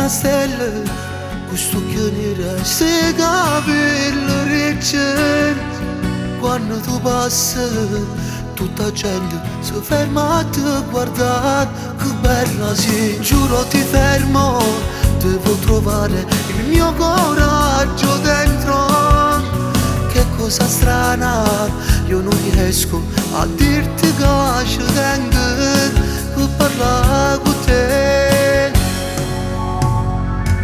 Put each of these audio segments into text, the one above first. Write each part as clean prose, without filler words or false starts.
Na stella, questo nero, 'sti capelli ricci. Quando tu passi, tutta la gente si ferma a te guardare. Che bella sì, giuro ti fermo, devo trovare il mio coraggio dentro. Che cosa strana, io non riesco a dirti che ci tengo per parlare con te.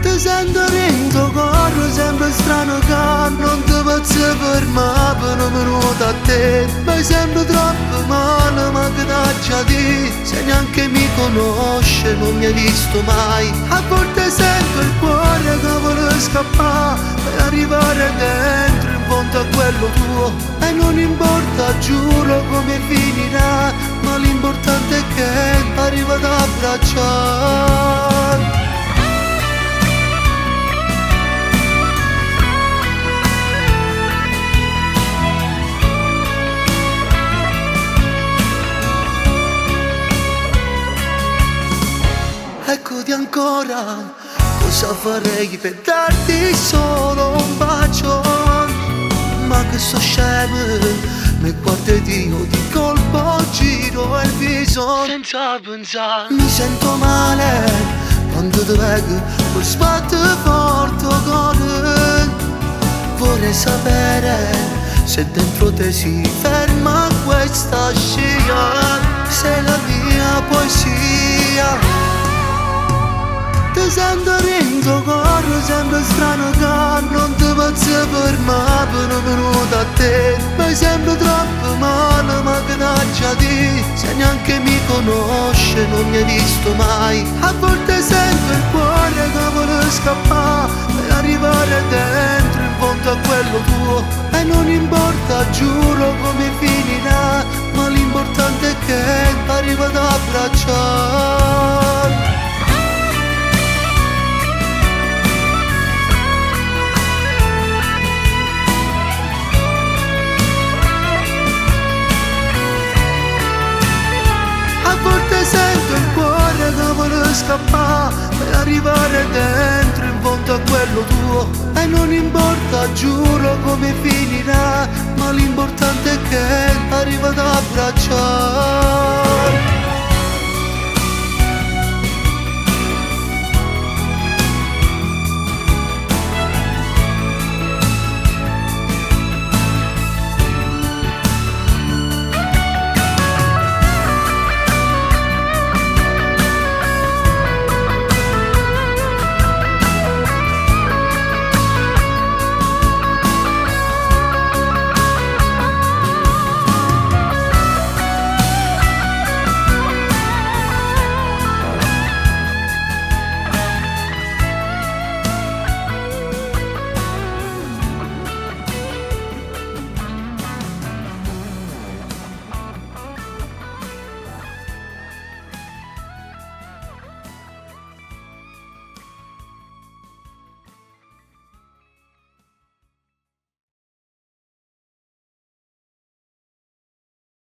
Ti sento dentro cuore, sembra strano che non ti posso fermare per un minuto a te. Mi sembra troppo male, ma che t'aggia di', se neanche mi conosce, non mi hai visto mai. A volte sento il cuore che vuole scappare per arrivare dentro in fondo a quello tuo. E non importa, giuro, come finirà, ma l'importante è che arrivo ad abbracciare. Eccoti ancora, cosa farei per darti solo un bacio? Ma che so scemo, mi guardi Dio di colpo giro il viso senza pensare. Mi sento male quando ti vedo, poi sbatte forte il cuore. Vorrei sapere se dentro te si ferma questa scia, se la mia poesia. Ti sento dentro cuore, sembra strano che non ti posso fermare per un minuto a te. Mi sembra troppo male, ma che t'aggia di', se neanche mi conosce, non mi hai visto mai. A volte sento il cuore che vuole scappare per arrivare dentro in fondo a quello tuo. E non importa, giuro, come finirà, ma l'importante è che arrivo ad abbracciare. A volte sento il cuore che vuole scappare per arrivare dentro in fondo a quello tuo. E non importa, giuro, come finirà, ma l'importante è che arrivo ad abbracciare.